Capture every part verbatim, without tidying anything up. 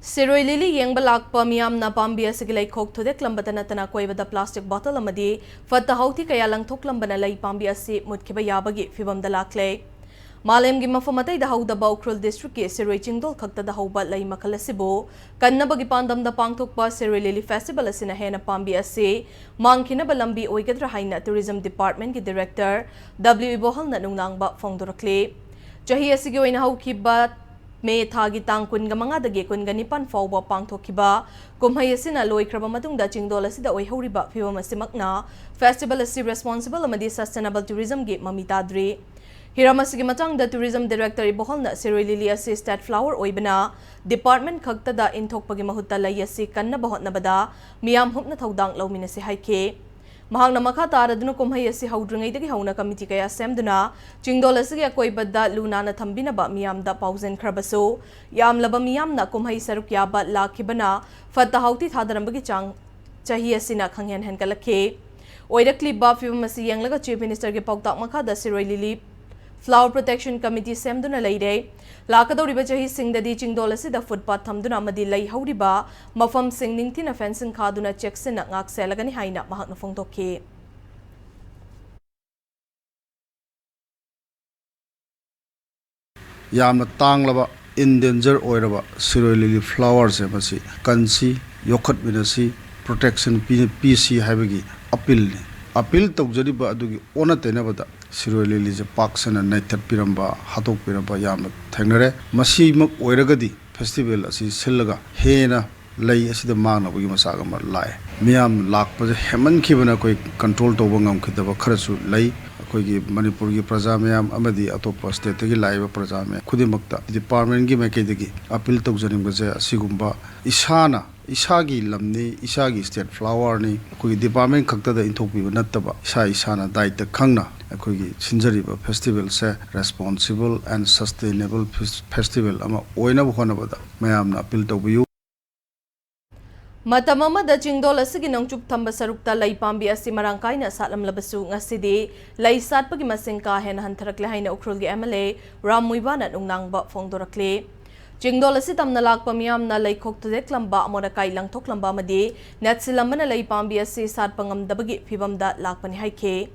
ꯁꯤꯔꯣꯏ ꯂꯤꯂꯤ ꯌꯦꯡꯕ ꯂꯥꯛꯄ ꯃꯤꯌꯥꯝꯅ ꯄꯥꯝꯕꯤ ꯑꯁꯤꯒꯤ ꯂꯩꯈꯣꯛ ꯊꯨꯗꯦꯛꯂꯝꯕꯇ ꯅꯠꯇꯅ ꯑꯀꯣꯏꯕꯗ plastic bottle ꯑꯃꯗꯤ ꯐꯠꯇ ꯍꯥꯎꯊꯤ ꯀꯌꯥ ꯂꯪꯊꯣꯛꯂꯝꯕꯅ ꯂꯩ ꯄꯥꯝꯕꯤ ꯑꯁꯤ ꯃꯨꯠꯈꯤꯕ ꯌꯥꯕꯒꯤ ꯐꯤꯚꯝꯗ ꯂꯥꯛꯂꯦ꯫ ꯃꯥꯂꯦꯝꯒꯤ ꯃꯐꯝ ꯑꯇꯩꯗ ꯍꯧꯗꯕ ꯎꯈ꯭ꯔꯨꯜ districtꯀꯤ ꯁꯤꯔꯣꯏ ꯆꯤꯡꯗꯣꯜ ꯈꯛꯇꯗ ꯍꯧꯕ ꯂꯩ ꯃꯈꯜ ꯑꯁꯤꯕꯨ ꯀꯟꯅꯕꯒꯤ ꯄꯥꯟꯗꯝꯗ ꯄꯥꯡꯊꯣꯛꯄ ꯁꯤꯔꯣꯏ ꯂꯤꯂꯤ festival ꯑꯁꯤꯅ ꯍꯦꯟꯅ ꯄꯥꯝꯕꯤ ꯑꯁꯤ ꯃꯥꯡꯈꯤꯅꯕ ꯂꯝꯕꯤ ꯑꯣꯏꯒꯗ꯭ꯔꯥ ꯍꯥꯏꯅ Tourism Departmentꯀꯤ Director W ꯏꯕꯣꯍꯜꯅ ꯅꯨꯡꯅꯥꯡꯕ ꯐꯣꯡꯗꯣꯔꯛꯂꯤ꯫ ꯆꯍꯤ ꯑꯁꯤꯒꯤ ꯑꯣꯏꯅ ꯍꯧꯈꯤꯕ ꯃꯦ ꯊꯥꯒꯤ ꯇꯥꯡ ꯀꯨꯟꯒ ꯃꯉꯥꯗꯒꯤ ꯀꯨꯟꯒ ꯅꯤꯄꯥꯟ ꯐꯥꯎꯕ ꯄꯥꯡꯊꯣꯛꯈꯤꯕ ꯀꯨꯝꯍꯩ ꯑꯁꯤꯅ ꯂꯣꯏꯈ꯭ꯔꯕ ꯃꯇꯨꯡꯗ ꯆꯤꯡꯗꯣꯜ ꯑꯁꯤꯗ ꯑꯣꯏꯍꯧꯔꯤꯕ ꯐꯤꯕꯝ ꯑꯁꯤꯃꯛꯅ festival ꯑꯁꯤ responsible ꯑꯃꯗꯤ sustainable tourismꯒꯤ ꯃꯃꯤ ꯇꯥꯗ꯭ꯔꯤ꯫ ꯍꯤꯔꯝ ꯑꯁꯤꯒꯤ ꯃꯇꯥꯡꯗ Tourism Director ꯏꯕꯣꯍꯜꯅ ꯁꯤꯔꯣꯏ ꯂꯤꯂꯤ ꯑꯁꯤ state flower ꯑꯣꯏꯕꯅ department ꯈꯛꯇꯗ ꯏꯟꯊꯣꯛꯄꯒꯤ ꯃꯍꯨꯠꯇ ꯂꯩ ꯑꯁꯤ ꯀꯟꯅꯕ ꯍꯣꯠꯅꯕꯗ ꯃꯤꯌꯥꯝ ꯍꯨꯞꯅ ꯊꯧꯗꯥꯡ ꯂꯧꯃꯤꯟꯅꯁꯤ ꯍꯥꯏꯈꯤ꯫ ꯃꯍꯥꯛꯅ ꯃꯈꯥ ꯇꯥꯔꯗꯨꯅ ꯀꯨꯝꯍꯩ ꯑꯁꯤ ꯍꯧꯗ꯭ꯔꯤꯉꯩꯗꯒꯤ ꯍꯧꯅ committee ꯀꯌꯥ ꯁꯦꯝꯗꯨꯅ ꯆꯤꯡꯗꯣꯜ ꯑꯁꯤꯒꯤ ꯑꯀꯣꯏꯕꯗ ꯂꯨ ꯅꯥꯟꯅ ꯊꯝꯕꯤꯅꯕ ꯃꯤꯌꯥꯝꯗ ꯄꯥꯎꯖꯦꯟꯈ꯭ꯔꯕꯁꯨ, ꯌꯥꯝꯂꯕ ꯃꯤꯌꯥꯝꯅ ꯀꯨꯝꯍꯩ ꯁꯔꯨꯛ ꯌꯥꯕ ꯂꯥꯛꯈꯤꯕꯅ ꯐꯠꯇ ꯍꯥꯎꯊꯤ ꯊꯥꯗꯔꯝꯕꯒꯤ ꯆꯥꯡ ꯆꯍꯤ ꯑꯁꯤꯅ ꯈꯪꯍꯦꯟ ꯍꯦꯟꯒꯠꯂꯛꯈꯤ꯫ ꯑꯣꯏꯔꯛꯂꯤꯕ ꯐꯤꯕꯝ ꯑꯁꯤ ꯌꯦꯡꯂꯒ Chief Ministerꯒꯤ ꯄꯥꯎꯇꯥꯛ ꯃꯈꯥꯗ ꯁꯤꯔꯣꯏ ꯂꯤꯂꯤ Flower Protection Committee ꯁꯦꯝꯗꯨꯅ ꯂꯩꯔꯦ꯫ ꯂꯥꯛꯀꯗꯧꯔꯤꯕ ꯆꯍꯤꯁꯤꯡꯗꯗꯤ ꯆꯤꯡꯗꯣꯜ ꯑꯁꯤꯗ footpath ꯊꯝꯗꯨꯅ ꯑꯃꯗꯤ ꯂꯩ ꯍꯧꯔꯤꯕ ꯃꯐꯝꯁꯤꯡ ꯅꯤꯡꯊꯤꯅ fencing ꯈꯥꯗꯨꯅ ꯆꯦꯛꯁꯤꯟꯅ ꯉꯥꯛ ꯁꯦꯜꯂꯒꯅꯤ ꯍꯥꯏꯅ ꯃꯍꯥꯛꯅ ꯐꯣꯡꯗꯣꯛꯈꯤ꯫ ꯌꯥꯝꯅ ꯇꯥꯡꯂꯕ, endanger ꯑꯣꯏꯔꯕ ꯁꯤꯔꯣꯏ ꯂꯤꯂꯤ flowerꯁꯦ ꯃꯁꯤ ꯀꯟꯁꯤ, ꯌꯣꯛꯈꯠꯃꯤꯟꯅꯁꯤ, protection ꯄꯤ-, ꯄꯤꯁꯤ ꯍꯥꯏꯕꯒꯤ appealꯅꯤ꯫ Appeal ꯇꯧꯖꯔꯤꯕ ꯑꯗꯨꯒꯤ ꯑꯣꯟꯅ ꯇꯩꯅꯕꯗ ꯁꯤꯔꯣꯏ ꯂꯤꯂꯤꯁꯦ ꯄꯥꯛ ꯁꯟꯅ ꯅꯩꯊꯠꯄꯤꯔꯝꯕ, ꯍꯥꯠꯇꯣꯛꯄꯤꯔꯝꯕ ꯌꯥꯝꯅ ꯊꯦꯡꯅꯔꯦ꯫ ꯃꯁꯤꯃꯛ ꯑꯣꯏꯔꯒꯗꯤ festival ꯑꯁꯤ ꯁꯤꯜꯂꯒ ꯍꯦꯟꯅ ꯂꯩ ꯑꯁꯤꯗ ꯃꯥꯡꯅꯕꯒꯤ ꯃꯆꯥꯛ ꯑꯃ ꯂꯥꯛꯑꯦ꯫ ꯃꯤꯌꯥꯝ ꯂꯥꯛꯄꯁꯦ ꯍꯦꯟꯃꯟꯈꯤꯕꯅ ꯑꯩꯈꯣꯏ control ꯇꯧꯕ ꯉꯝꯈꯤꯗꯕ ꯈꯔꯁꯨ ꯂꯩ꯫ ꯑꯩꯈꯣꯏꯒꯤ ꯃꯅꯤꯄꯨꯔꯒꯤ ꯄ꯭ꯔꯖꯥ ꯃꯌꯥꯝ ꯑꯃꯗꯤ ꯑꯇꯣꯞꯄ stateꯇꯒꯤ ꯂꯥꯛꯏꯕ ꯄ꯭ꯔꯖꯥ ꯃꯌꯥꯝ ꯈꯨꯗꯤꯡꯃꯛꯇ departmentꯀꯤ ꯃꯥꯏꯀꯩꯗꯒꯤ appeal ꯇꯧꯖꯅꯤꯡꯕꯁꯦ ꯑꯁꯤꯒꯨꯝꯕ ꯏꯁꯥꯅ, ꯏꯁꯥꯒꯤ ꯂꯝꯅꯤ, ꯏꯁꯥꯒꯤ state flowerꯅꯤ, ꯑꯩꯈꯣꯏꯒꯤ department ꯈꯛꯇꯗ ꯏꯟꯊꯣꯛꯄꯤꯕ ꯅꯠꯇꯕ ꯏꯁꯥ ꯏꯁꯥꯅ ꯗꯥꯏꯇ ꯈꯪꯅ ꯑꯩꯈꯣꯏꯒꯤ ꯁꯤꯟꯖꯔꯤꯕ festivalꯁꯦ responsible and sustainable fes-, festival ꯑꯃ ꯑꯣꯏꯅꯕ ꯍꯣꯠꯅꯕꯗ ꯃꯌꯥꯝꯅ appeal ꯇꯧꯕꯤꯌꯨ꯫ ꯃꯇꯝ ꯑꯃꯗ ꯆꯤꯡꯗꯣꯜ ꯑꯁꯤꯒꯤ ꯅꯣꯡꯆꯨꯞ ꯊꯪꯕ ꯁꯔꯨꯛꯇ ꯂꯩ ꯄꯥꯝꯕꯤ ꯑꯁꯤ ꯃꯔꯥꯡ ꯀꯥꯏꯅ ꯁꯥꯠꯂꯝꯂꯕꯁꯨ, ꯉꯁꯤꯗꯤ ꯂꯩ ꯁꯥꯠꯄꯒꯤ ꯃꯁꯤꯡ ꯀꯥ ꯍꯦꯟꯅ ꯍꯟꯊꯔꯛꯂꯦ ꯍꯥꯏꯅ ꯎꯈ꯭ꯔꯨꯜꯒꯤ MLA ꯔꯥꯝ ꯃꯨꯏꯕꯥꯅ ꯅꯨꯡꯅꯥꯡꯕ ꯐꯣꯡꯗꯣꯔꯛꯂꯤ꯫ ꯆꯤꯡꯗꯣꯜ ꯑꯁꯤ ꯇꯝꯅ ꯂꯥꯛꯄ ꯃꯤꯌꯥꯝꯅ ꯂꯩꯈꯣꯛ ꯊꯨꯗꯦꯛꯂꯝꯕ, ꯑꯃꯣꯠ ꯑꯀꯥꯏ ꯂꯪꯊꯣꯛꯂꯝꯕ ꯑꯃꯗꯤ ꯅꯦꯠꯁꯤꯜꯂꯝꯕꯅ ꯂꯩ ꯄꯥꯝꯕꯤ ꯑꯁꯤ ꯁꯥꯠꯄ ꯉꯝꯗꯕꯒꯤ ꯐꯤꯚꯝꯗ ꯂꯥꯛꯄꯅꯤ ꯍꯥꯏꯈꯤ꯫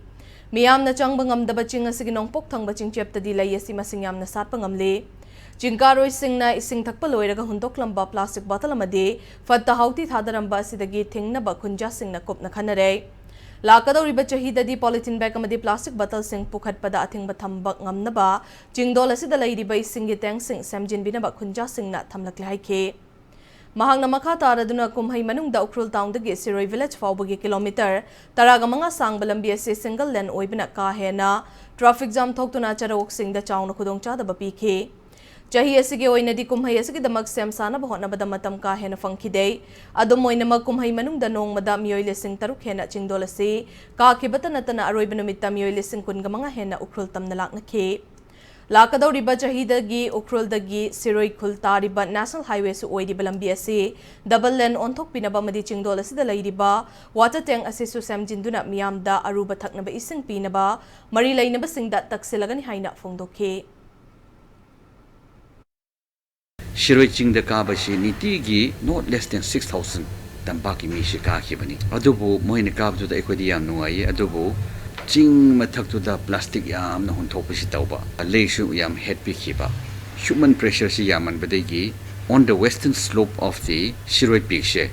ꯃꯤꯌꯥꯝꯅ ꯆꯪꯕ ꯉꯝꯗꯕ ꯆꯤꯡ ꯑꯁꯤꯒꯤ ꯅꯣꯡꯄꯣꯛ ꯊꯪꯕ ꯆꯤꯡꯆꯦꯞꯇꯗꯤ ꯂꯩ ꯑꯁꯤ ꯃꯁꯤꯡ ꯌꯥꯝꯅ ꯁꯥꯠꯄ ꯉꯝꯂꯤ꯫ ꯆꯤꯡꯀꯥꯔꯣꯏꯁꯤꯡꯅ ꯏꯁꯤꯡ ꯊꯛꯄ ꯂꯣꯏꯔꯒ ꯍꯨꯟꯗꯣꯛꯂꯝꯕ ꯄ꯭ꯂꯥꯁꯇꯤꯛ ꯕꯣꯇꯜ ꯑꯃꯗꯤ ꯐꯠꯇ ꯍꯥꯎꯗꯤ ꯊꯥꯗꯔꯝꯕ ꯑꯁꯤꯗꯒꯤ ꯊꯤꯡꯅꯕ ꯈꯨꯟꯖꯥꯁꯤꯡꯅ ꯀꯨꯞꯅ ꯈꯟꯅꯔꯦ꯫ ꯂꯥꯛꯀꯗꯧꯔꯤꯕ ꯆꯍꯤꯗꯗꯤ ꯄꯣꯂꯤꯊꯤꯟ ꯕꯦꯒ ꯑꯃꯗꯤ ꯄ꯭ꯂꯥꯁꯇꯤꯛ ꯕꯣꯇꯜꯁꯤꯡ ꯄꯨꯈꯠꯄꯗ ꯑꯊꯤꯡꯕ ꯊꯝꯕ ꯉꯝꯅꯕ ꯆꯤꯡꯗꯣꯜ ꯑꯁꯤꯗ ꯂꯩꯔꯤꯕ ꯏꯁꯤꯡꯒꯤ ꯇꯦꯡꯁꯤꯡ ꯁꯦꯝꯖꯤꯟꯕꯤꯅꯕ ꯈꯨꯟꯖꯥꯁꯤꯡꯅ ꯊꯝꯂꯛꯂꯦ ꯍꯥꯏꯈꯤ꯫ ꯃꯍꯥꯛꯅ ꯃꯈꯥ ꯇꯥꯔꯗꯨꯅ ꯀꯨꯝꯍꯩ ꯃꯅꯨꯡꯗ ꯎꯈ꯭ꯔꯨꯜ ꯇꯥꯎꯟꯗꯒꯤ ꯁꯤꯔꯣꯏ ꯚꯤꯂꯦꯖ ꯐꯥꯎꯕꯒꯤ ꯀꯤꯂꯣꯃꯤꯇꯔ ꯇꯔꯥꯒ ꯃꯉꯥ ꯁꯥꯡꯕ ꯂꯝꯕꯤ ꯑꯁꯤ ꯁꯤꯡꯒꯜ ꯂꯦꯟ ꯑꯣꯏꯕꯅ ꯀꯥ ꯍꯦꯟꯅ ꯇ꯭ꯔꯥꯐꯤꯛ ꯖꯥꯝ ꯊꯣꯛꯇꯨꯅ ꯆꯔꯧꯑꯣꯛꯁꯤꯡꯗ ꯆꯥꯎꯅ ꯈꯨꯗꯣꯡꯆꯥꯗꯕ ꯄꯤꯈꯤ꯫ ꯆꯍꯤ ꯑꯁꯤꯒꯤ ꯑꯣꯏꯅꯗꯤ ꯀꯨꯝꯍꯩ ꯑꯁꯤꯒꯤꯗꯃꯛ ꯁꯦꯝ ꯁꯥꯅꯕ ꯍꯣꯠꯅꯕꯗ ꯃꯇꯝ ꯀꯥ ꯍꯦꯟꯅ ꯐꯪꯈꯤꯗꯦ꯫ ꯑꯗꯨꯝ ꯑꯣꯏꯅꯃꯛ, ꯀꯨꯝꯍꯩ ꯃꯅꯨꯡꯗ ꯅꯣꯡꯃꯗ ꯃꯤꯑꯣꯏ ꯂꯤꯁꯤꯡ ꯇꯔꯨꯛ ꯍꯦꯟꯅ ꯆꯤꯡꯗꯣꯜ ꯑꯁꯤ ꯀꯥꯈꯤꯕꯇ ꯅꯠꯇꯅ ꯑꯔꯣꯏꯕ ꯅꯨꯃꯤꯠꯇ ꯃꯤꯑꯣꯏ ꯂꯤꯁꯤꯡ ꯀꯨꯟꯒ ꯃꯉꯥ ꯍꯦꯟꯅ ꯎꯈ꯭ꯔꯨꯜ ꯇꯝꯅ ꯂꯥꯛꯅꯈꯤ꯫ ꯂꯥꯛꯀꯗꯧꯔꯤꯕ ꯆꯍꯤꯗꯒꯤ ꯎꯈ꯭ꯔꯨꯜꯗꯒꯤ ꯁꯤꯔꯣꯏ ꯈꯨꯜ ꯇꯥꯔꯤꯕ ꯅꯦꯁꯅꯦꯜ ꯍꯥꯏꯋꯦꯁꯨ ꯑꯣꯏꯔꯤꯕ ꯂꯝꯕꯤ ꯑꯁꯤ ꯗꯕꯜ ꯂꯦꯟ ꯑꯣꯟꯊꯣꯛꯄꯤꯅꯕ ꯑꯃꯗꯤ ꯆꯤꯡꯗꯣꯜ ꯑꯁꯤꯗ ꯂꯩꯔꯤꯕ ꯋꯥꯇꯔ ꯇꯦꯡ ꯑꯁꯤꯁꯨ ꯁꯦꯝꯖꯤꯟꯗꯨꯅ ꯃꯤꯌꯥꯝꯗ ꯑꯔꯨꯕ ꯊꯛꯅꯕ ꯏꯁꯤꯡ ꯄꯤꯅꯕ ꯃꯔꯤ ꯂꯩꯅꯕꯁꯤꯡꯗ ꯇꯛꯁꯤꯜꯂꯒꯅꯤ ꯍꯥꯏꯅ ꯐꯣꯡꯗꯣꯛꯈꯤ꯫ ꯁꯤꯔꯣꯏ ꯆꯤꯡꯗ ꯀꯥꯕꯁꯤ ꯅꯤꯇꯤꯒꯤ not less than six thousand ꯇꯝꯄꯥꯛꯀꯤ ꯃꯤꯁꯤ ꯀꯥꯈꯤꯕꯅꯤ꯫ ꯑꯗꯨꯕꯨ ꯃꯣꯏꯅ ꯀꯥꯕꯗꯨꯗ ꯑꯩꯈꯣꯏꯗꯤ ꯌꯥꯝ ꯅꯨꯡꯉꯥꯏꯌꯦ꯫ ꯑꯗꯨꯕꯨ ꯆꯤꯡ ꯃꯊꯛꯇꯨꯗ ꯄ꯭ꯂꯥꯁꯇꯤꯛ ꯌꯥꯝꯅ ꯍꯨꯟꯊꯣꯛꯄꯁꯤ ꯇꯧꯕ, ꯂꯩꯁꯨ ꯌꯥꯝ ꯍꯦꯠꯄꯤꯈꯤꯕ꯫ ꯍ꯭ꯌꯨꯃꯟ ꯄ꯭ꯔꯦꯁꯔꯁꯤ ꯌꯥꯝꯃꯟꯕꯗꯒꯤ on the western slope of the ꯁꯤꯔꯣꯏ ꯄꯤꯛꯁꯦ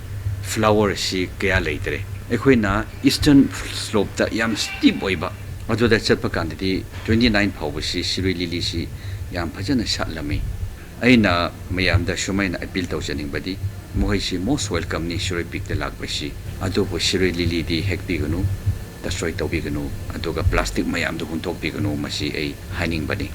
ꯐ꯭ꯂꯥꯋꯔꯁꯤ ꯀꯌꯥ ꯂꯩꯇ꯭ꯔꯦ꯫ ꯑꯩꯈꯣꯏꯅ ꯏꯁꯇꯔꯟ ꯁ꯭ꯂꯣꯞꯇ ꯌꯥꯝ ꯁ꯭ꯇꯤꯞ ꯑꯣꯏꯕ ꯑꯗꯨꯗ ꯆꯠꯄ ꯀꯥꯟꯗꯗꯤ twenty nine ꯐꯥꯎꯕꯁꯤ ꯁꯤꯔꯣꯏ ꯂꯤꯂꯤꯁꯤ ꯌꯥꯝ ꯐꯖꯅ ꯁꯥꯠꯂꯝꯃꯤ꯫ ꯑꯩꯅ ꯃꯌꯥꯝꯗ ꯁꯨꯃꯥꯏꯅ ꯑꯄꯤꯜ ꯇꯧꯖꯅꯤꯡꯕꯗꯤ, ꯃꯈꯣꯏꯁꯤ most welcomeꯅꯤ ꯁꯤꯔꯣꯏ ꯄꯤꯛꯇ ꯂꯥꯛꯄꯁꯤ꯫ ꯑꯗꯨꯕꯨ ꯁꯤꯔꯣꯏ ꯂꯤꯂꯤꯗꯤ ꯍꯦꯛꯄꯤꯒꯅꯨ, ꯗꯤꯁꯇ꯭ꯔꯣꯏ ꯇꯧꯕꯤꯒꯅꯨ, ꯑꯗꯨꯒ ꯄ꯭ꯂꯥꯁꯇꯤꯛ ꯃꯌꯥꯝꯗꯨ ꯍꯨꯟꯊꯣꯛꯄꯤꯒꯅꯨ, ꯃꯁꯤ ꯑꯩ ꯍꯥꯏꯅꯤꯡꯕꯅꯤ꯫